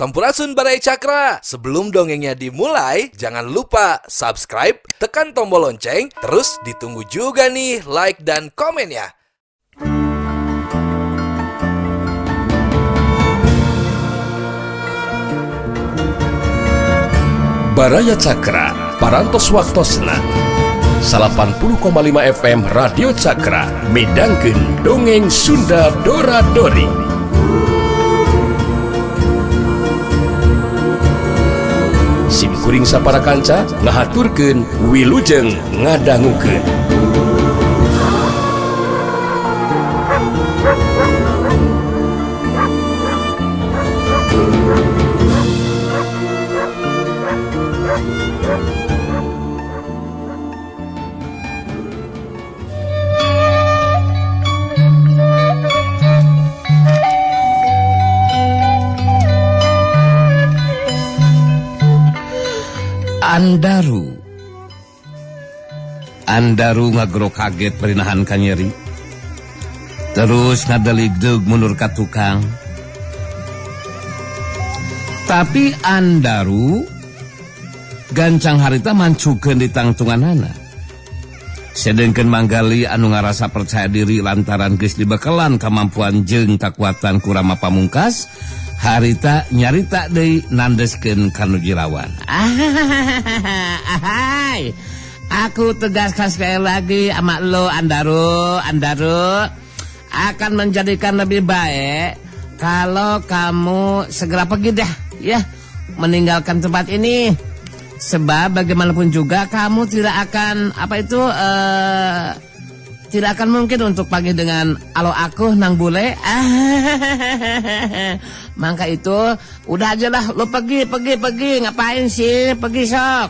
Sampurasun Baraya Cakra. Sebelum dongengnya dimulai, jangan lupa subscribe, tekan tombol lonceng, terus ditunggu juga nih like dan komennya. Baraya Cakra, Parantos Waktosna 80,5 FM Radio Cakra midangkeun dongeng Sunda Dora Dori. Sim kuring sapara kanca ngahaturkeun wilujeng ngadangukeun. Andaru Andaru ngagero kaget perinahan kanyeri. Terus ngadaligdeg mundur ka tukang. Tapi Andaru gancang harita mancukeun di tangtunganana. Sedengkeun Manggali anu ngarasa percaya diri lantaran geus dibekelan kamampuan jeung kakuatan ku Rama Pamungkas, harita nyarita deui nandeskeun ka nu jirawan. Ahai. Aku tegaskan sekali lagi sama lo Andaru, Andaru akan menjadikan lebih baik kalau kamu segera pergi deh, ya, meninggalkan tempat ini. Sebab bagaimanapun juga kamu tidak akan tidak akan mungkin untuk pagi dengan alo aku nang bule. Maka itu udah aja lah lo pergi, pergi, pergi, ngapain sih pergi sok.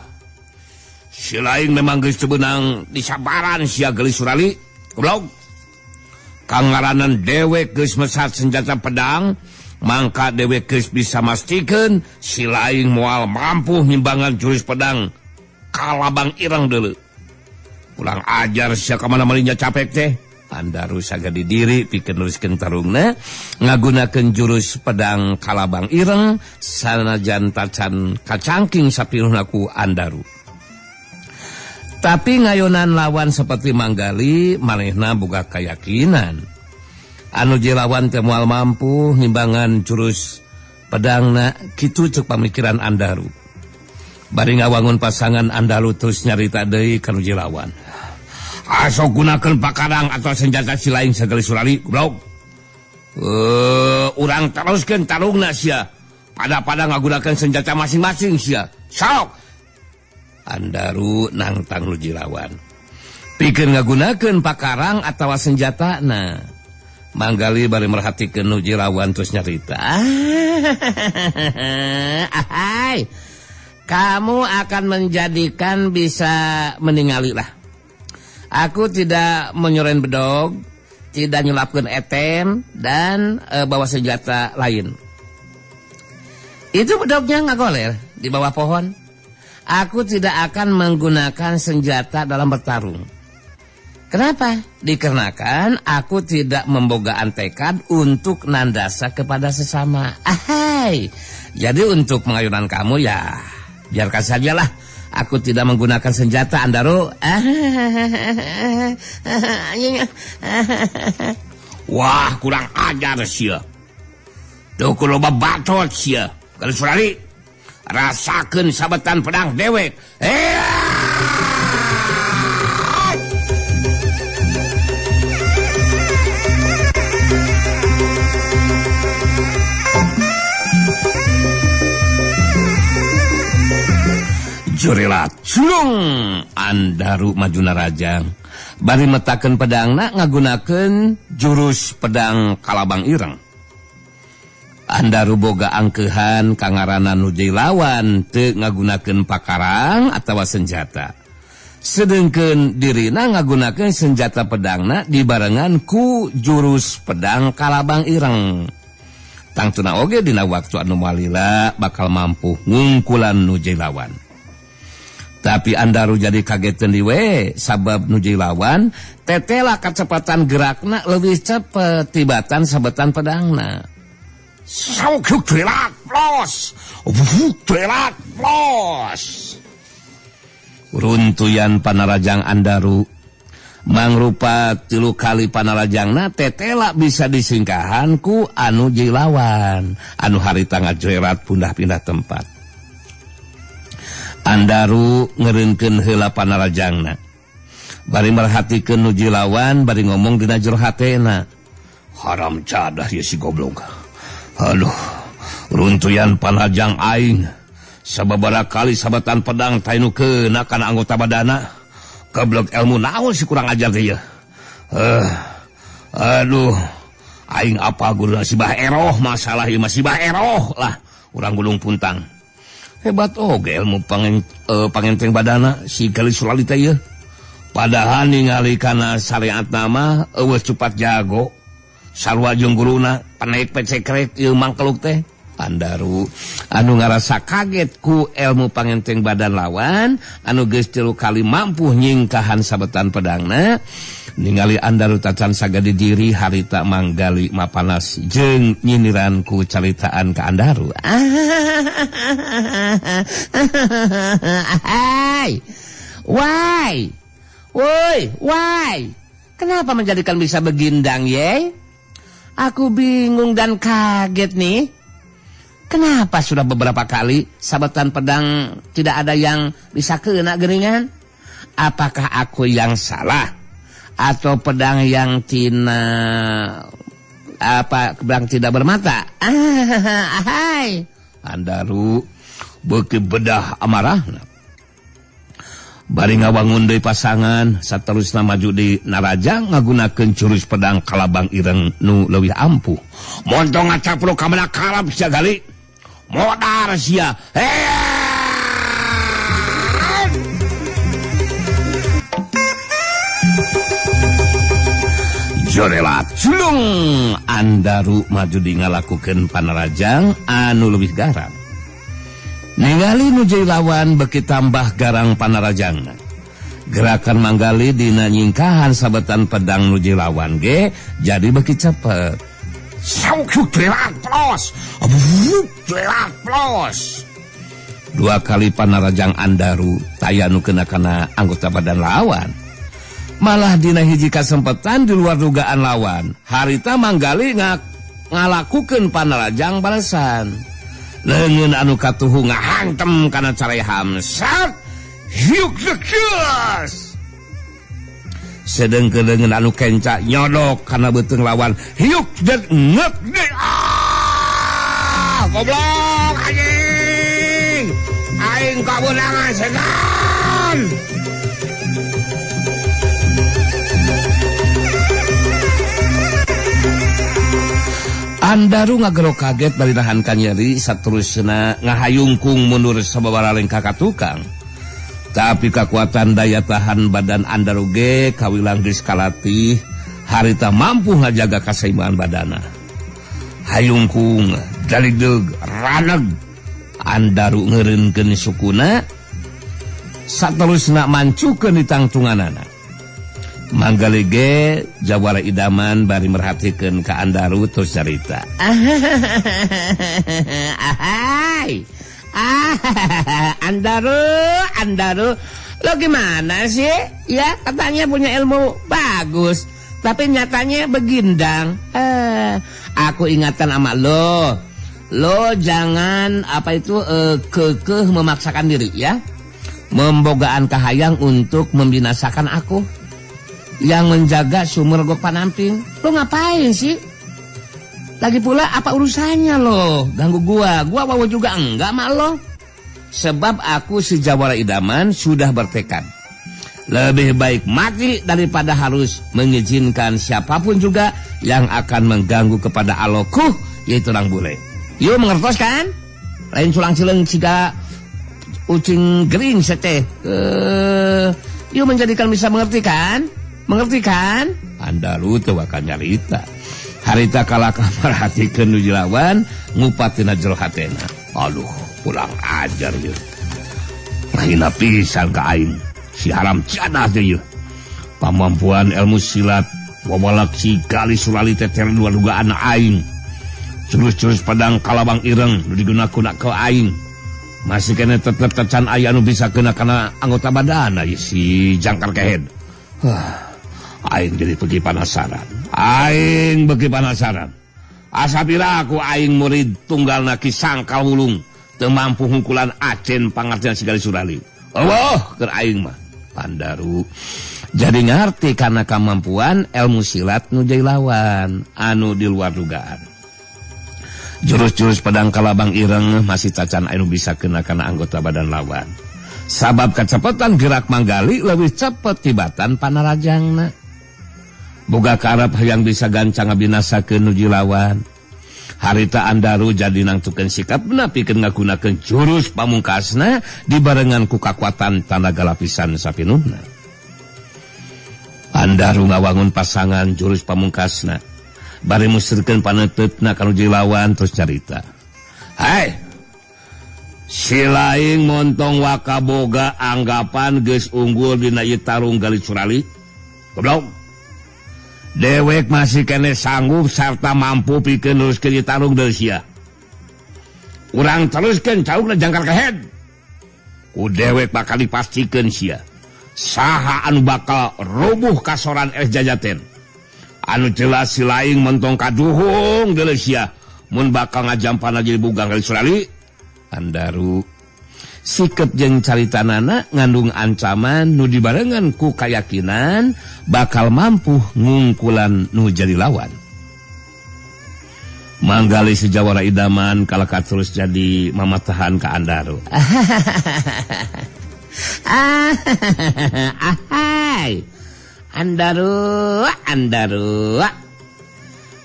Si lain memang geus teu beunang disabaran sia Geulis Surali. Goblok. Kangaranan dewek geus mesat senjata pedang, mangka dewek geus bisa mastikeun si lain moal mampu ngimbangan jurus pedang kalabang ireng deuleu. Kurang ajar sia ka mana-mana capek teh. Andaru sagadi diri pikeun neruskeun tarungna ngagunakeun jurus pedang kalabang ireng sanajan tacan kacangking sapinuhna ku Andaru. Tapi ngayonan lawan seperti Manggali manehna boga kayakinan anu lawan teh moal mampu ngimbangan jurus pedangna, kitu ceuk pamikiran Andaru. Bari ngawangun pasangan Andaru terus nyarita deui ka nu lawan. Asok gunakeun pakarang atau senjata si lain sagala surali, goblok. Urang teruskeun tarungna sia. Pada-pada ngagunakeun senjata masing-masing sia. Sok. Andaru nangtang nu lawan. Pikeun ngagunakeun pakarang atawa senjatana. Manggali bari merhatikeun nu lawan terus nyarita. Ahai. Kamu akan menjadikan bisa meningali lah. Aku tidak menyuren bedog, tidak nyulapkan etem, dan bawa senjata lain. Itu bedognya nggak goler di bawah pohon. Aku tidak akan menggunakan senjata dalam bertarung. Kenapa? Dikarenakan aku tidak membogaan tekad untuk nandasa kepada sesama. Ahai. Jadi untuk pengayunan kamu ya biarkan sajalah. Aku tidak menggunakan senjata Andaru. Wah, kurang ajar sia. Tuh loba bacot sia. Kalau surali rasakeun sabetan pedang dewek. Jurila culung Andaru maju narajang bari metakeun pedangna ngagunakeun jurus pedang kalabang ireng. Andaru boga angkeuhan kangaranan nu lawan teu ngagunakeun pakarang atawa senjata. Sedengkeun dirina ngagunakeun senjata pedangna dibarengan ku jurus pedang kalabang ireng. Tangtuna oge dina waktu anu malila bakal mampu ngungkulan nu lawan. Tapi Andaru jadi kaget we sabab nu lawan tetela kecepatan gerakna lebih cepet tibatan sabetan pedangna. Sauk jelak plos. Jelak plos. Runtuyan panarajang Andaru mangrupa 3 kali panarajangna tetela bisa disingkahan ku anu jilawan anu harita ngajerat pindah-pindah tempat. Andaru ngereunkeun heula panarajangna bari merhatikeun nu jilawan bari ngomong dina jero hatena. Haram jadah ieu si goblok. Aduh, runtuyan panarajang aing sababaraha kali sabatan pedang teh nu keuna kana anggota badana. Goblok ilmu naon si kurang ajar teh ieu. Aduh, aing apa guru si Bah Eroh masalah ieu mah si Bah Eroh lah urang Gunung Puntang. Hebat oge ilmu pangenteng badana si Gali Surali teh ieu. Padahal ningali kana syariatna mah eueuh cupat jago. Sarua jeung guruna panek pecekrek ieu mangkeluk teh. Andaru anu ngarasa kaget ku ilmu pangenteng badan lawan anu geus 3 kali mampu nyingkahan sabetan pedangna. Ningali Andaru tacan sagadi diri harita Manggali mapanas jeung nyindiran ku caritaan ka Andaru. Hai, why, woi, why, kenapa menjadikan bisa begindang ye? Aku bingung dan kaget nih. Kenapa sudah beberapa kali sabetan pedang tidak ada yang bisa kena geringan? Apakah aku yang salah? Atau pedang yang pedang tidak bermata? Ahai. Andaru beuki bedah amarahna. Bari ngawangun deui pasangan saterusna maju di narajang ngagunakeun jurus pedang kalabang ireng nu leuwih ampuh. Montong ngacapruk ka mana kalab sia gali. Modar sia. Jorelat julung Andaru maju di ngalakukeun panarajang anu leuwih garang. Ningali nu jadi lawan beuki tambah garang panarajangna. Gerakan Manggali dina nyingkahan sabetan pedang nu jadi lawan ge jadi beuki cepet. Plos. 2 kali panarajang Andaru taya nu kena kana anggota badan lawan. Malah dina hiji kasempetan di luar dugaan lawan. Harita Manggali ngalakukeun panarajang balesan. Leungeun anu katuhu ngahantem kana carai hamsat. Hiuk geus. Sedengkeun leungeun anu kenca nyodok kana beuteung lawan. Hiuk deuk ngeuk deui. Ah, goblok anjing. Aing kabeunangan setan. Andaru ngagero kaget bari nahan kanyeri saterusna ngahayungkung mundur sababaraha lengkah ka tukang. Tapi kekuatan daya tahan badan Andaru ge kawilang geus kalatih harita mampu ngajaga kaseimbangan badana. Hayungkung daligdeug raneg Andaru ngeureunkeun sukuna saterusna mancukeun di tangtunganana. Manggali ge jawara idaman bari merhatikeun ka Andaru terus carita. Ahai. Andaru, Andaru, lo gimana sih? Ya, katanya punya ilmu bagus, tapi nyatanya begindang. Aku ingatkan sama lo. Lo jangan kekeh memaksakan diri ya. Membogaan kahayang untuk membinasakan aku. Yang menjaga sumur Gok Panamping. Lo ngapain sih? Lagi pula apa urusannya lo ganggu gua? Gua wawo juga enggak mak lo. Sebab aku si Jawara Idaman sudah bertekad lebih baik mati daripada harus mengizinkan siapapun juga yang akan mengganggu kepada aloku, yaitu orang bule. Yuk mengertos kan? Lain culang cileng ciga ucing gering seteh. Yuk menjadikan bisa mengerti kan? Mengerti kan? Andaru teu bakal nyarita. Harita kalah merhatikeun nu lawan ngupatina jero hatena. Aduh, kurang ajar ieu. Ngahina pisan ka aing. Si haram jadah teh ieu. Pamampuan ilmu silat wawalak si Gali Surali teh luar dugaan aing. Jurus-jurus pedang kalabang ireng nu digunakeun ke aing. Masih kene tetep tacan aya anu bisa kena kana anggota badan si jangkar kehed. Aing jadi pergi penasaran. Aing beki penasaran. Asapira aku aing murid tunggal Ki Sangkal Wulung teu mampu hungkulan acen pangartian si Gali Surali. Allah keur aing mah Andaru. Jadi ngarti karena kemampuan ilmu silat nu jadi lawan anu di luar dugaan. Jurus-jurus pedang kalabang ireng masih tacan anu bisa kena kana anggota badan lawan. Sabab kecepatan gerak Manggali lebih cepet tibatan panarajangna. Boga karep hayang bisa gancang ngabinasakeun nu lawan. Harita Andaru jadi nangtukeun sikapna pikeun ngagunakeun jurus pamungkasna dibarengan ku kakuatan tanaga lapisan sapinuhna. Andaru ngawangun pasangan jurus pamungkasna. Bari musirkeun paneuteup-na ka nu lawan terus carita. Hai. Si laing montong wakaboga anggapan geus unggul dina ieu tarung Gali Surali. Goblok. Dewek masih kene sanggup sarta mampu pikeun neruskeun ieu tarung deui sia. Urang teruskeun caukna jangkar kehed. Ku dewek bakal dipastikeun sia. Saha anu bakal rubuh kasoran es jajaten. Anu jelas si laing mentong kaduhung deui sia mun bakal ngajampana jadi bugang Gali Surali. Andaru sikep jeung caritanana ngandung ancaman nu dibarengan ku kayakinan bakal mampu ngungkulan nu jadi lawan. Manggali si jawara idaman kalaka terus jadi mamatahan ka Andaru. Ahai. Andaru, Andaru.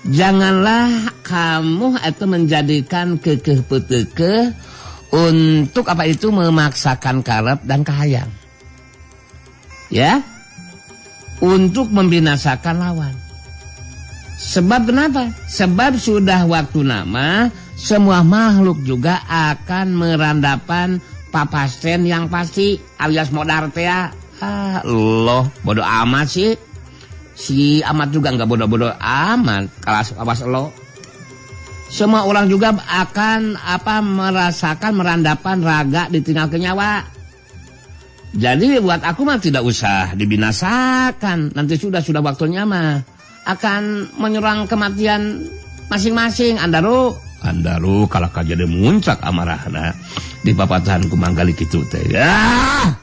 Janganlah kamu itu menjadikan kekeh petekeh untuk apa itu memaksakan karep dan kahayang. Ya. Untuk membinasakan lawan. Sebab kenapa? Sebab sudah waktu nama semua makhluk juga akan merandapan papasten yang pasti alias modar teh. Ah, loh, bodoh amat sih. Si amat juga enggak bodoh-bodoh amat. Kelas awas lo. Semua orang juga akan apa merasakan merandapan raga ditinggal ke nyawa. Jadi buat aku mah tidak usah dibinasakan. Nanti sudah waktunya mah akan menyerang kematian masing-masing. Andaru, Andaru kalau jadi muncak amarahna di papatahan ku Manggali kitu teh. Ah!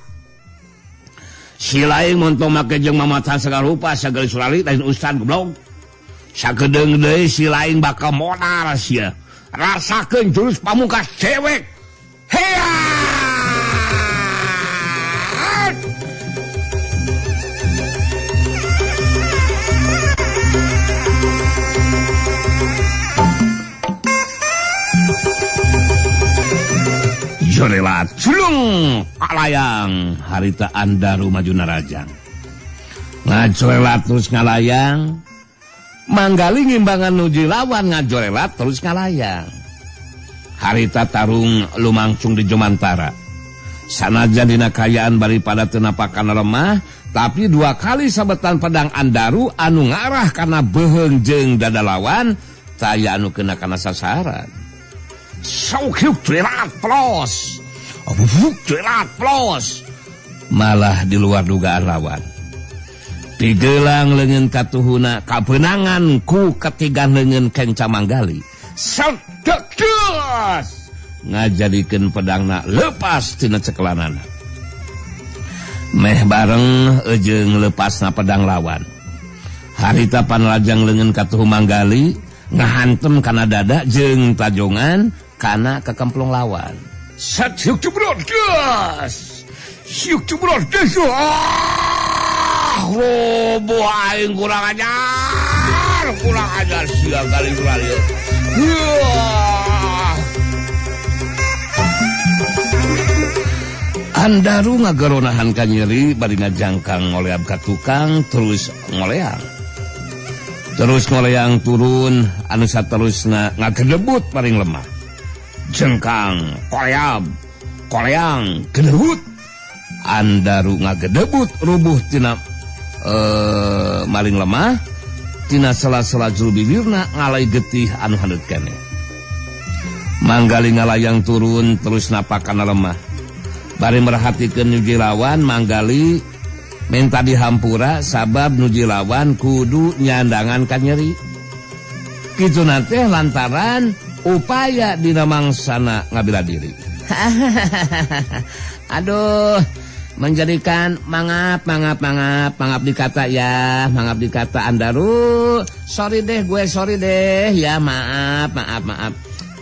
Si laing montong make jeung mamatahan segala rupa sagala Surali lain ustad goblok. Sakedeung deui si laing bakal modar sia. Rasakeun jurus pamungkas cewek. Hea! Jorelat culung kalayang harita Andaru maju narajang. Ngajorelat terus ngalayang. Manggali ngimbangan nuju lawan ngajorelat terus ngalayang. Harita tarung lumangcung di Jumantara. Sanajan dina kayaan bari pada tenapakan lemah, tapi dua kali sabetan pedang Andaru anu ngarah kana beuheung jeung dada lawan, taya anu kena kana sasaran. Plos. Plos. Malah di luar dugaan lawan. Digelang leungeun katuhuna kabeunangan ku ketiga leungeun kenca Manggali. Sedekes ngajadikeun pedangna lepas tina cekelanana. Meh bareng jeung lepasna pedang lawan. Harita panlajang leungeun katuhu Manggali ngahantem kana dada jeung tajongan kana kekemplung lawan. Set siuk jebrot gas. Siuk jebrot gas. Ah, roboh aing kurang ajar. Kurang ajar sia kali kali. Andaru ngageronahan ka nyeri bari ngajangkang ngoleab ka tukang terus ngoleang. Terus ngoleang turun anu saterusna ngagedebut paling lemah. Jengkang, koleab, koleang, gedebut. Andaru ngagedebut rubuh tina maling lemah, tina sela-sela juru bibirna ngalai getih anu handut keneh. Manggali ngalayang turun terus napakana lemah. Bari merhatikeun Nuji Lawan, Manggali minta dihampura sabab Nuji Lawan kudu nyandangan ka nyeri. Kitu teh lantaran upaya dina mangsana ngabila diri. Aduh, menjadikan mangap dikata ya, mangap dikata Andaru. Sorry deh gue, sorry deh ya, maaf.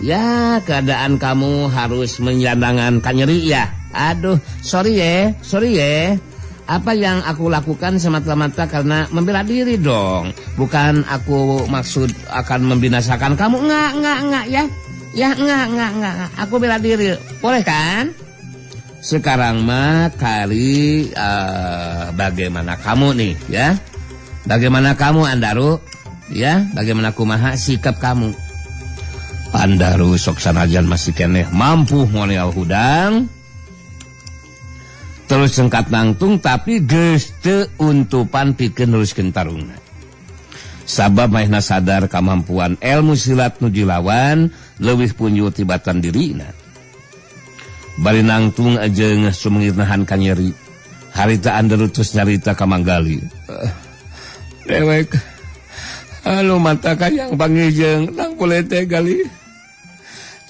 Ya, keadaan kamu harus menyandangan kanyeri ya. Aduh, sorry ya. Apa yang aku lakukan semata-mata karena membela diri dong. Bukan aku maksud akan membinasakan kamu. Enggak ya. Ya, enggak. Aku bela diri. Boleh kan? Sekarang mah kali bagaimana kamu nih ya? Bagaimana kamu Andaru? Ya, bagaimana kumaha sikap kamu? Andaru sok sanajan masih keneh mampu ngoneal hudang. Terus sengkat nangtung tapi geus teu untupan pikeun neruskeun tarungna. Sabab maehna sadar kamampuan ilmu silat nu dilawan leuwih punjul tibatan dirina. Bari nangtung jeung sumengir nahan kanyeri. Harita Andaru terus nyarita ka Manggali. Dewek anu mata kayang pangijeng nang boleh teh gali.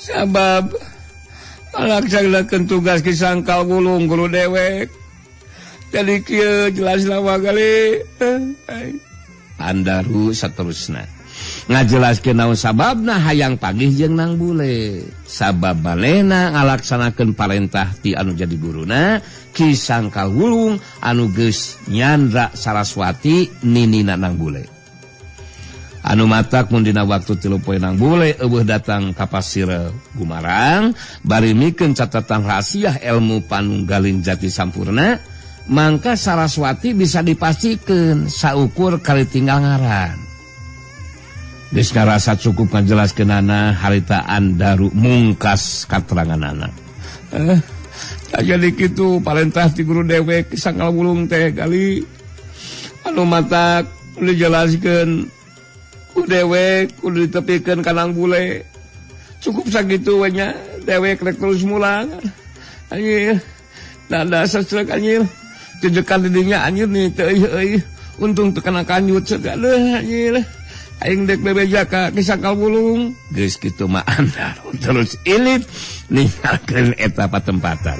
Sabab ngalaksanakeun tugas ki Sangkal Wulung guru dewek. Jadi kieu jelas lawa gali. Andaru saterusna ngajelaskeun naon sababna hayang pagih jeung nang bule. Sabab manehna ngalaksanakeun parentah ti anu jadi guruna Ki Sangkal Wulung anu geus nyandra Saraswati ninina nang bule. Anu matak mun dina waktu 3 poe nang bule eueuh datang ka pasir Gumarang bari mikeun catatan rahasia ilmu panunggalin jati sampurna, mangka Saraswati bisa dipastikeun saukur kali tinggal ngaran. Geus ngarasa cukup ngajelaskeunana harita Andaru mungkas kateranganana. Jadi kitu parentah ti guru dewek Sangkal Wulung teh kali. Anu matak dijelaskeun ku dewek kudu ditepikeun ka nang bule. Cukup sakitu we nya dewek rek terus mulang. Anjir. Dada sasrek anjir. Jejekan di dinya anjir nih teu euy. Untung teu kena kanjut segala anjir. Aing dek bebeja ka Ki Sangkal Wulung. Geus kitu mah Andaru terus ilit ninggalkeun eta patempatan.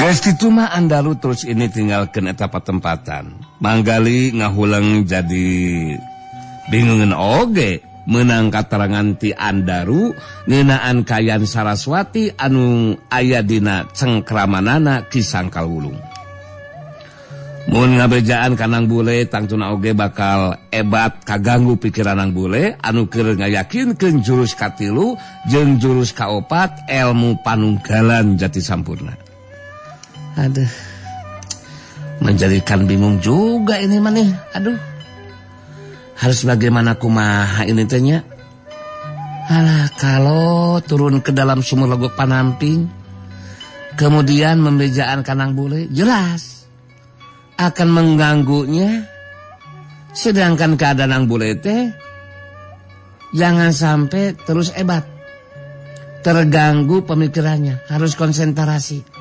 Geus kitu mah Andaru terus ini tinggalkeun eta patempatan. Manggali ngahuleng jadi bingungeun oge meunang katerangan ti Andaru ngeunaan kayan Saraswati anu aya dina cengkramanana Ki Sangkal Wulung. Mun ngabejaan ka nang bule tangtuna oge bakal ebat kaganggu pikiran nang bule anu keur ngayakinkeun jurus katilu jeung jurus kaopat ilmu panunggalan jati sampurna. Aduh, menjadikan bingung juga ini mah nih. Aduh, harus bagaimana kumaha ini tehnya? Alah, kalau turun ke dalam sumur legok panamping, kemudian membejaan kanang bule, jelas akan mengganggunya. Sedangkan keadaan nang bule teh jangan sampai terus ebat, terganggu pemikirannya, harus konsentrasi.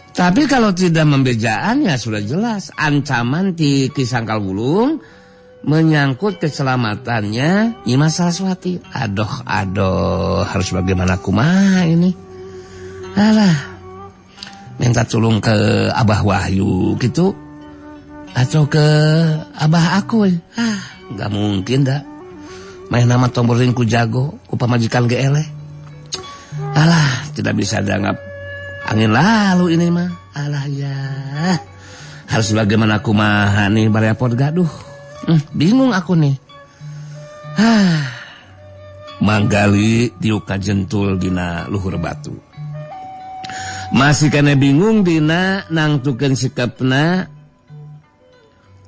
Tapi kalau tidak membejaannya sudah jelas ancaman di Ki Sangkal Wulung menyangkut keselamatannya Nyimas Saraswati. Aduh, harus bagaimana kumaha ini? Alah, minta tolong ke Abah Wahyu gitu atau ke Abah aku? Ah, nggak mungkin dah. Main nama tomborin ku jago, ku pamajikan geeleh. Alah, tidak bisa dianggap angin lalu ini mah. Alah ya, harus bagaimana kumaha nih barepot gaduh. Bingung aku nih. Manggali diuk kajentul dina luhur batu. Masih kena bingung dina nangtukeun sikapna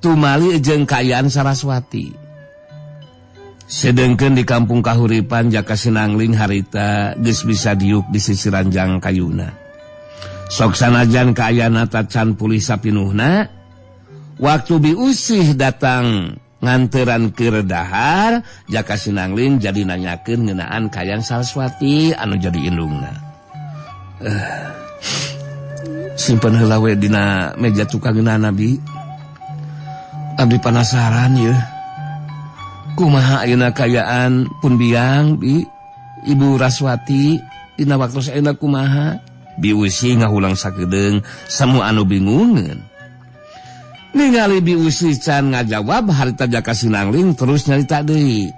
tumali jeung kaayaan Saraswati. Sedengkeun di kampung Kahuripan Jaka Sinangling harita geus bisa diuk di sisi ranjang kayuna. Sok sanajan kaayana tacan pulih sapinuhna, waktu biusih datang nganteran keur dahar, Jaka Sinangling jadi nanyakeun ngeunaan kaayaan Saraswati anu jadi indungna. Simpen heula we dina meja tukang ngeunaan abi. Abdi penasaran yeuh. Kumaha ayeuna kaayaan pun biang bi Ibu Raswati dina waktu ayeuna kumaha? Biusi ngahulang sakedeung samu anu bingungeun. Ningali Biusi can ngajawab harita Jaka Sinangling terus nyarita deui.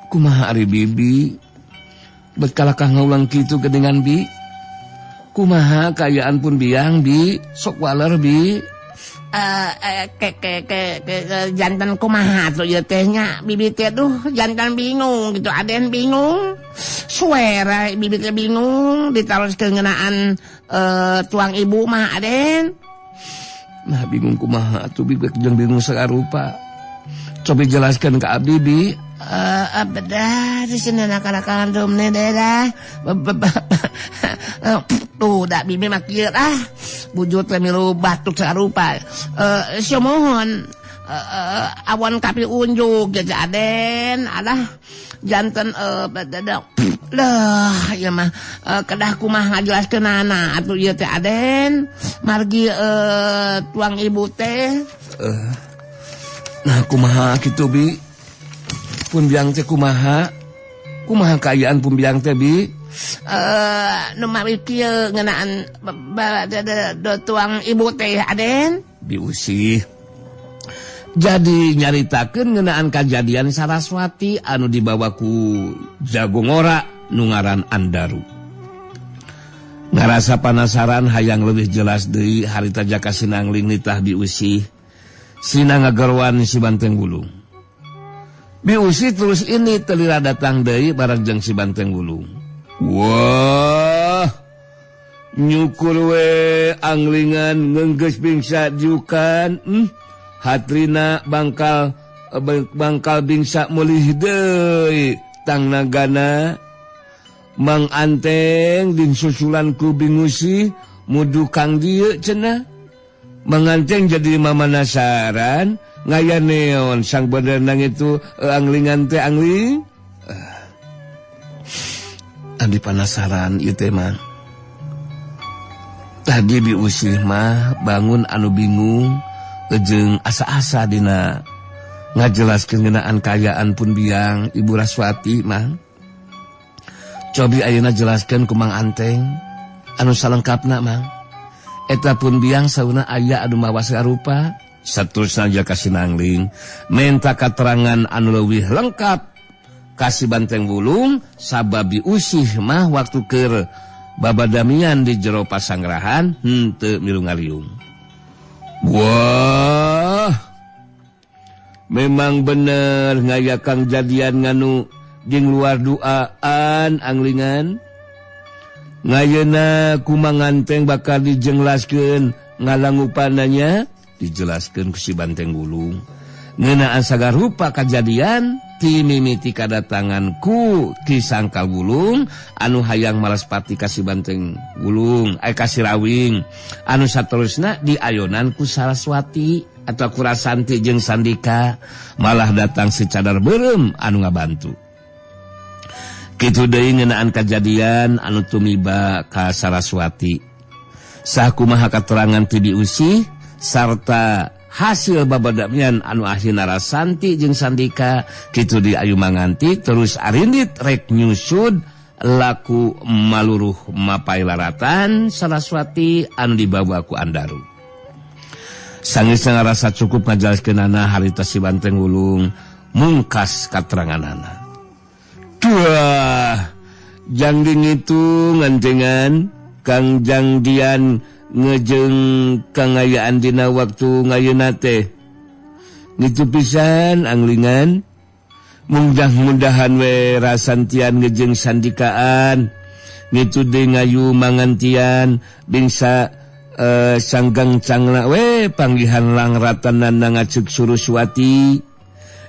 Kumaha ari bibi? Bet kalakah ngaulang kitu geuningan bi? Kumaha kaayaan pun biang bi? Sok waler bi. Ke jantan kumaha tuh ieu teh nya bibi teh duh jantan bingung gitu aden bingung suara bibi teh bingung ditaroskeun ngeunaan tuang ibu mah aden. Nah bingung kumaha atuh bibi jeung bingung sakarupa. Coba jelaskan ke abdi bi. Bedah di sini nakal-nakalan dumne dah. Tuh dak bibi mah kieu ah. Bujur teh milu batuk sarupa. Sumuhun awan kapi unjuk gitu aden alah janten lah ieu mah kedah kumaha ngajelaskeunana atuh ieu teh aden margi tuang ibu teh. Nah kumaha kitu bi? Pun biang teh kumaha? Kumaha kaayaan pun biang teh bi? Nu mawi kieu ngeunaan tuang ibu teh aden. Biusih. Jadi nyaritakeun ngeunaan kajadian Saraswati anu dibawa ku jago ngora nu ngaran Andaru. Ngarasa panasaran hayang leuwih jelas deui harita Jaka Sinangling nitah Biusih. Sina ngagerwan si Banteng Wulung. Biusi terus ini telira datang deui bareng jeung si Banteng Wulung. Wah, nyukur we anglingan ngenggeus bingsa diukan, hatrina bangkal bangkal bingsa mulih deui tangnagana. Mang Anteng din susulan ku Bingusi mudu kang dieu cenah. Mang Anteng jadi mamanasaran ngaya neon sang berenang itu anglingan teh angling. Abdi panasaran ieu teh mah. Tadi Biusih mah bangun anu bingung jeung asa-asa dina ngajelaskeun ngeunaan kaayaan pun biang Ibu Raswati mah. Cobi ayeuna jelaskeun ku Mang Anteng anu salengkapna mang. Eta pun biang sauna aya anu mawa sarupa. Saterusna Jaka Sinangling menta katerangan anu leuwih lengkap kasih Banteng Wulung sabab Biusih mah waktu keur babadamian di jero pasangrahan henteu milu ngaliung. Wah, memang bener ngayakang jadian nganu jeung luar duaan anglingan. Ngayeuna ku Mang Anteng bakal dijenglaskeun ngalangupananya dijelaskeun ku si Banteng Wulung. Ngeunaan sagarupa kajadian ti mimiti kadatangan ku Ki Sangkal Wulung anu hayang malaspati ka si Banteng Wulung ka si Rawing anu saterusna diayonan ku Saraswati atau ku Rasanti jeung Sandika malah datang si Cadar Beureum anu ngabantu. Kitu deui ngeunaan kajadian anu tumiba ka Saraswati. Sakumaha katerangan ti Biusih sarta hasil babadamian anu akhirna Rasanti jeung Sandika kitu di ayu manganti terus arindit rek nyusud laku maluruh mapai laratan Saraswati anu dibawa ku Andaru. Sangeus ngarasa cukup ngajelaskeunana harita si Banteng Wulung mungkas kateranganana. Duah, jangding itu ngantengan Kang Jangdian ngejeng kangayaan dina waktu ngayeuna teh. Ngitu pisan anglingan. Mudah-mudahan we Rasantian ngejeng Sandikaan. Ngitu deui ngayu mangantian bingsa sanggangcangna we panggihan langratanana ngacuk Suruswati.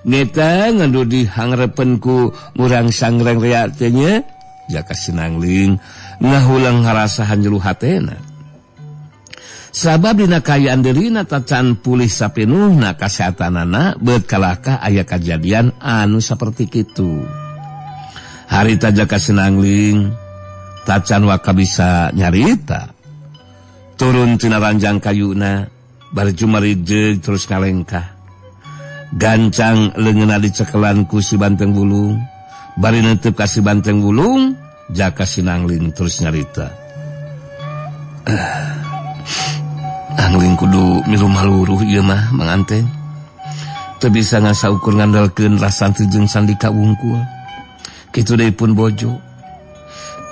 Neta ngandu dihangrepen ku ngurang sangreng rea teh nya. Jaka Sinangling ngahulang ngarasahan jelu hatena. Sabab dina kaayaan dirina tacan pulih sapinuhna kasehatanana beut kalakah aya kajadian anu saperti kitu. Harita Jaka Sinangling tacan waka bisa nyarita. Turun tina ranjang kayuna bari jumarijeg terus ngalengkah. Gancang leungeunna dicekelan ku si Banteng Wulung. Bari netep ka si Banteng Wulung, Jaka Sinangling terus nyarita. Angling kudu milu maluruh ieu mah Mang Anteng. Teu bisa ngasaukur ngandalkeun rasantri jeung sandika wungkul. Kitu deui pun bojo.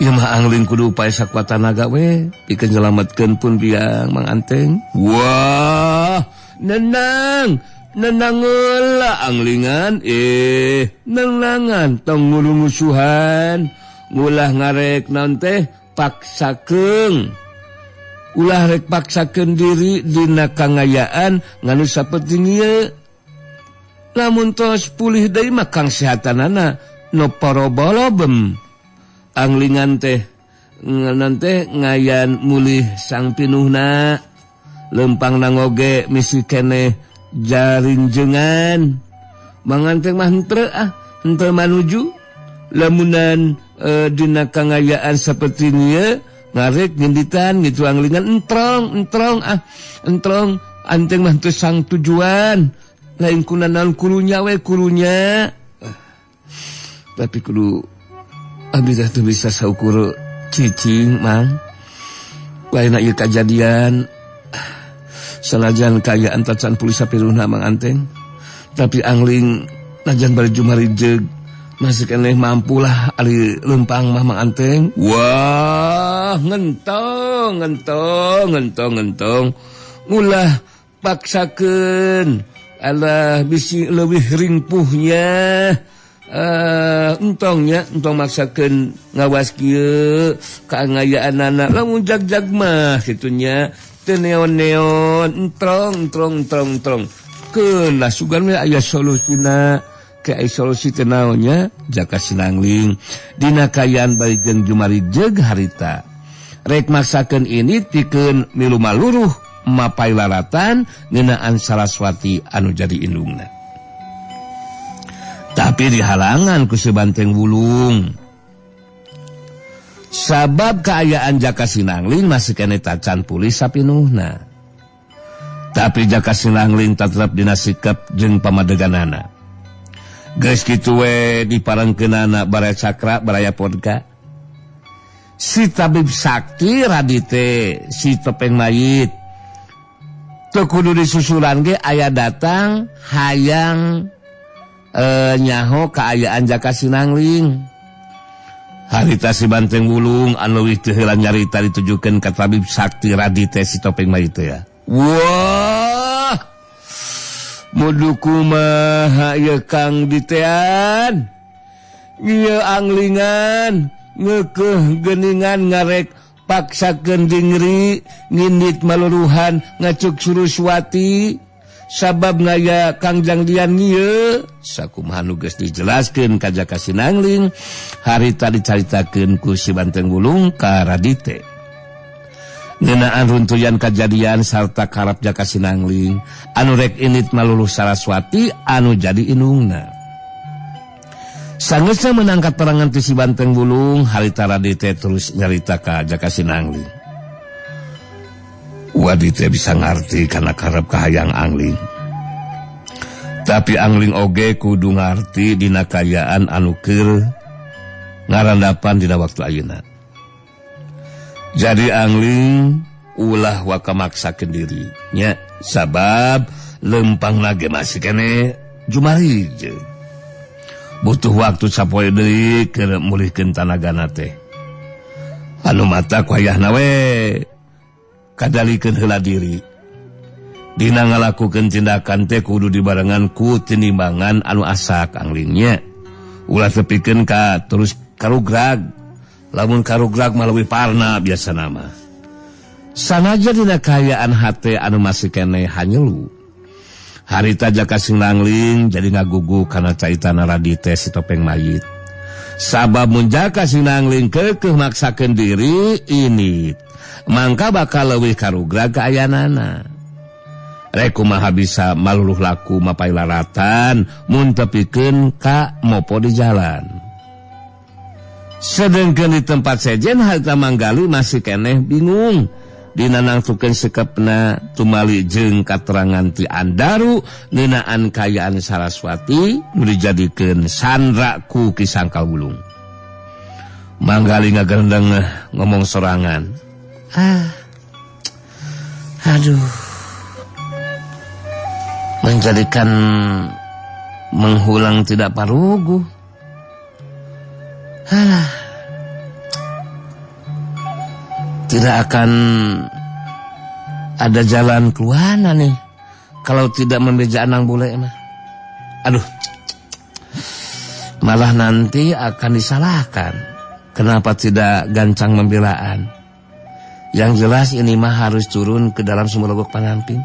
Ieu mah angling kudu upaya sakuat tanaga we pikeun nyelametkeun pun biang Mang Anteng. Wah, nenang. Nenang heula anglingan, nenangan tong ngurungusuhan, ngulah ngarek naon teh paksakeun. Ulah rek paksakeun diri dina kangayaan nganu saperti ieu. Lamun tos pulih deui mah kangsehatanana no porobolobem. Anglingan teh ngan teh ngayan mulih sang pinuhna, lempang nangoge misi keneh jarinjengan. Mang Anteng mah henteu ah, henteu manuju lamunan dina kangayaan saperti ieu ngarek nginditan gitu anglingan entrong entrong ah entrong Anteng mah teu sang tujuan lain kuna naon kurunya we kurunya. Tapi kudu abdi teh teu bisa saukur cicing Mang. Lain ieu kajadian sanajan kaayaan tacan pulih sapiruna Mang Anteng, tapi angling najan bari jumarijeg masih keneh mampulah ari lempang mah Mang Anteng. Wah, ngentong ngentong ngentong ngentong ulah paksakeun alah bisi leuwih ringpuhnya. Entongnya entong maksakeun ngawas kieu kaangayaanana lamun jag-jag mah kitunya teu neon-neon entrong entrong entrong entrong keun lah sugan we aya solusina ke aya solusi teh naonnya. Jaka Sinangling dina kaayaan bari jeung jumarijeg harita rek maksakeun ini pikeun milu maluruh mapai laratan ngeunaan Saraswati anu jadi indungna. Tapi dihalangan ku si Banteng Wulung. Sabab kaayaan Jaka Sinangling masih keneh tacan pulih sapinuhna. Tapi Jaka Sinangling tetep dina sikep jeung pamadeganana. Geus kitu we diparengkeunana baraya cakra baraya podka. Si tabib sakti Radite si topeng mayit teu kudu disusulan ge aya datang hayang nyaho kaayaan Jaka Sinangling. Harita si Banteng Wulung anu leuwih teu heula nyarita ditujukeun ka tabib sakti Radite si topeng mayit teh ya. Wah, mudu kumaha ieu Kang Ditean? Ieu anglingan ngeukeeh geuningan ngarek paksakeun dingri ngindit maluruhan ngacuk Suruswati. Sabab ngaya Kang Jangdian ieu sakumaha nu geus dijelaskeun ka Jaka Sinangling harita dicaritakeun ku si Banteng Wulung ka Radite. Ngeunaan runtuyan kajadian sarta karep Jaka Sinangling anu rek init maluluh Saraswati anu jadi indungna. Sangeusna meunang katerangan ti si Banteng Wulung harita Radite terus nyarita ka Jaka Sinangling. Wadite bisa ngarti karena karep kahayang angling. Tapi angling oge kudu ngarti dina kaayaan anu keur ngarandapan dina waktu ayeuna. Jadi angling ulah waka maksakeun diri nya sabab lempang lage masih keneh jumarije. Butuh waktu sapoe deui keur mulihkeun tanagana teh. Anu mata ku ayahna we kadalikeun heula diri. Dina ngalakukeun tindakan teh kudu dibarengan ku tinimbangan anu asak anglingnya. Ulah tepikeun ka terus karugrag. Lamun karugrag mah leuwih parna biasana mah. Sanajan dina kaayaan hate anu masih keneh hanyelu. Harita Jaka Sinangling jadi ngagugu kana caitana Radite si topeng mayit. Sabab mun Jaka Sinangling keukeuh maksakeun diri ini, mangka bakal leuwih karugrag kaayaanana. Rek kumaha bisa maluluh laku mapay laratan mun tepikeun ka mopo di jalan. Sedengkeun di tempat sejen harita Manggali masih keneh bingung. Dinanangtukeun sikepna tumali jeung katerangan ti Andaru ngeunaan kaayaan Saraswati nu dijadikeun sandra ku Ki Sangkal Wulung. Manggali ngagerendeng ngomong sorangan. Aduh. Menjadikan menghulang tidak parugu. Tidak akan ada jalan keluar nih kalau tidak membeja anang bule mah. Aduh, malah nanti akan disalahkan. Kenapa tidak gancang membelaan? Yang jelas ini mah harus turun ke dalam sumur Legok Panamping.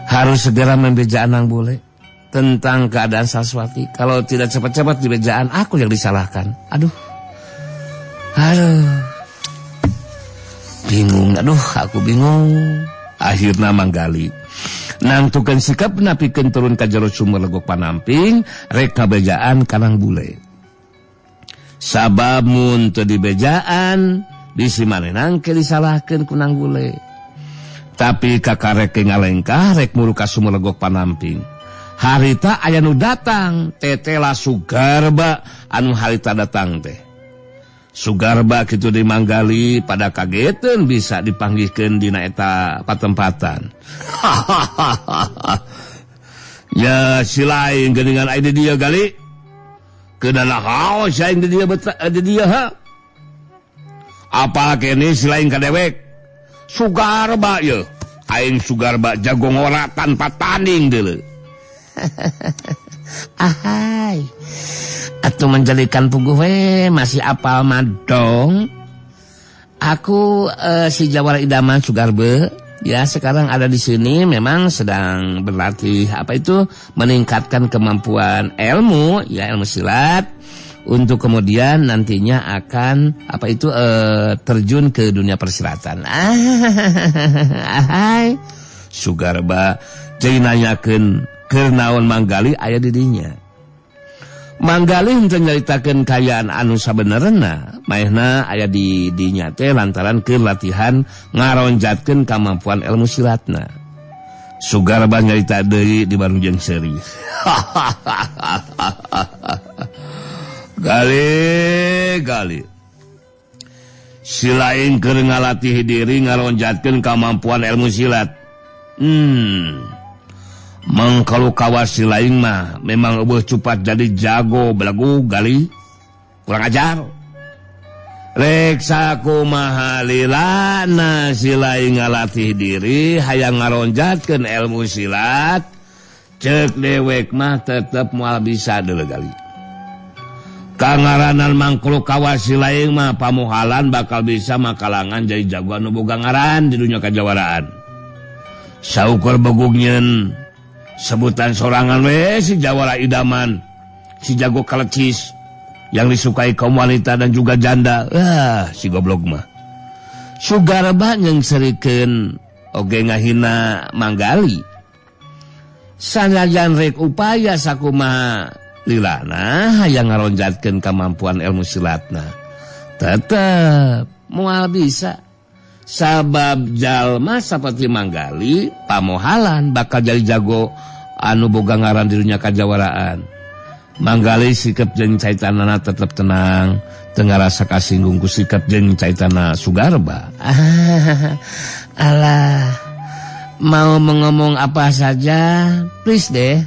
Harus segera membeja anang bule tentang keadaan Saraswati. Kalau tidak cepat-cepat dibejaan, aku yang disalahkan. Aduh, aduh, bingung. Aduh, aku bingung. Akhirna Manggali nangtukeun sikap napikeun turun ka jero sumur Legok Panamping rek kabejaan kanang bule. Sabab mun teu dibejaan bisi manehna ke disalahkeun ku nang bule. Tapi kakarek ngalengkah rek muru ka sumur Legok Panamping. Harita aya nu datang, tetela Sugarba anu harita datang teh. Sugarba kitu di Manggali pada kageteun bisa dipanggihkeun dina eta patempatan. Ya si lain geuningan aya di dieu gali. Keunana haos aing di dieu betra di dieu ha. Apal kene si lain ka dewek. Sugarba ye. Aing Sugarba jago ngora tanpa tanding deuleu. Ahai, atau menjadikan puguh we masih apal madong. Aku si Jawara Idaman Sugarbe ya sekarang ada di sini memang sedang berlatih apa itu meningkatkan kemampuan ilmu ya ilmu silat untuk kemudian nantinya akan apa itu terjun ke dunia persilatan. Ahai, Sugarba jadi nanyakeun keur naon Manggali aya di dinya. Manggali henteu nyaritakeun kaayaan anu sabenerna, maehna aya di dinya teh lantaran keur latihan ngaronjatkeun kemampuan ilmu silatna. Sugarba nyarita deui di barung jeung seuri. Gali gali. Si lain keur ngalatih diri ngaronjatkeun kemampuan ilmu silat. Mang kalau kawas si lain mah memang eueuh cupat jadi jago belagu gali kurang ajar. Rek sakumaha lilana si lain ngalatih diri hayang ngaronjatkeun ilmu silat ceuk dewek mah tetep moal bisa deuleu gali. Kangaranan mangkulu kawas si lain mah pamuhalan bakal bisa makalangan jadi jagoan nu boga ngaran di dunya kajawaraan. Saukur begug nyeun sebutan sorangan we si Jawara Idaman, si jago kalecis yang disukai kaum wanita dan juga janda. Si goblok mah. Sugarba nyengserikeun oge ngahina Manggali. Sanajan rek upaya sakumaha lilana hayang ngaronjatkeun kemampuan ilmu silatna, tetep moal bisa. Sabab jalma saperti Manggali pamohalan bakal jadi jago anu boga ngaran di dunia kajawaraan. Manggali sikap jeung caitanana tetep tenang, teu ngarasa kasinggung ku sikap jeung caitana Sugarba. Alah, mau mengomong apa saja, please deh.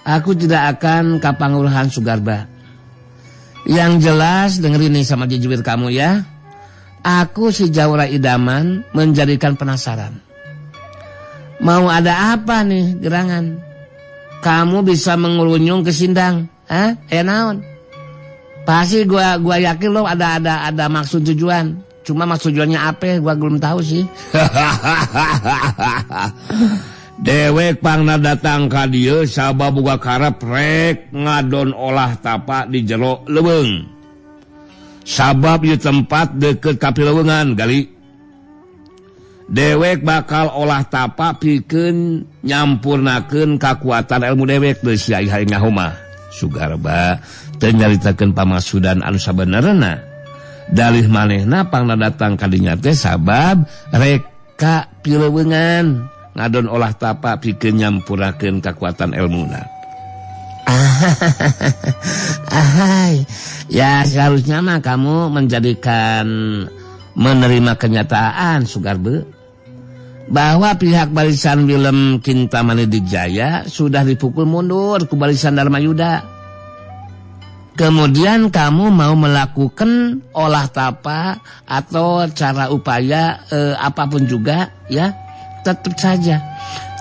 Aku tidak akan kapanguruhan Sugarba. Yang jelas dengerin nih sama jujur kamu ya. Aku si Jawara Idaman menjadikan penasaran. Mau ada apa nih gerangan? Kamu bisa mengerunyung ke sindang, hah? Naon? Pasti gua yakin lo ada maksud tujuan. Cuma maksud tujuannya apa gua belum tahu sih. Dewek pangna datang ka dieu sabab boga karep rek ngadon olah tapa di jero leuweung. Sabab ieu tempat deukeut ka pileuweungan gali. Dewek bakal olah tapa pikeun nyampurnakeun kakuatan ilmu dewek deui sia ieu ngahoma. Sugarba teu nyaritakeun pamasudan anu sabenerna. Dalih manehna pangna datang ka dinya teh sabab rek ka pileuweungan ngadon olah tapa pikeun nyampurnakeun kakuatan elmuna. Ahai. Ya seharusnya mah kamu menjadikan menerima kenyataan Sugarba bahwa pihak barisan Wilem Kintamani Dijaya sudah dipukul mundur ke barisan Dharma Yuda. Kemudian kamu mau melakukan olah tapa atau cara upaya apapun juga ya, tetap saja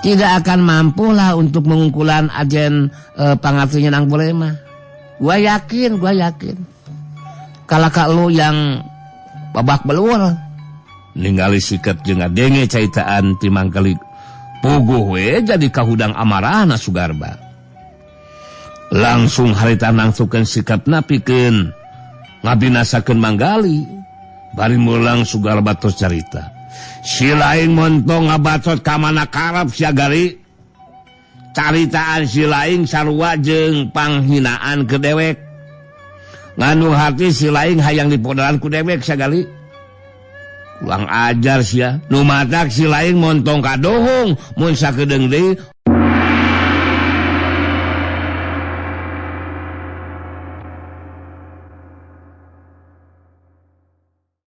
tidak akan mampulah untuk mengungkulan ajen pangartinya nang boleh mah. Gua yakin. Kalau kak lu yang babak belur ningali sikap jeung ngadenge caitaan ti Manggali puguh we jadi kahudang amarahna Sugarba. Langsung harita nangsukeun sikapna pikeun ngabinasakeun Manggali. Bari mulang Sugarba tos carita. Si lain montong ngabacot ka mana karep sia gali. Caritaan si lain sarua jeung panghinaan ke dewek. Nganu hati si lain hayang dipodaran ku dewek sia gali. Kurang ajar sia. Nu matak si lain montong kadohong mun sakedeung deui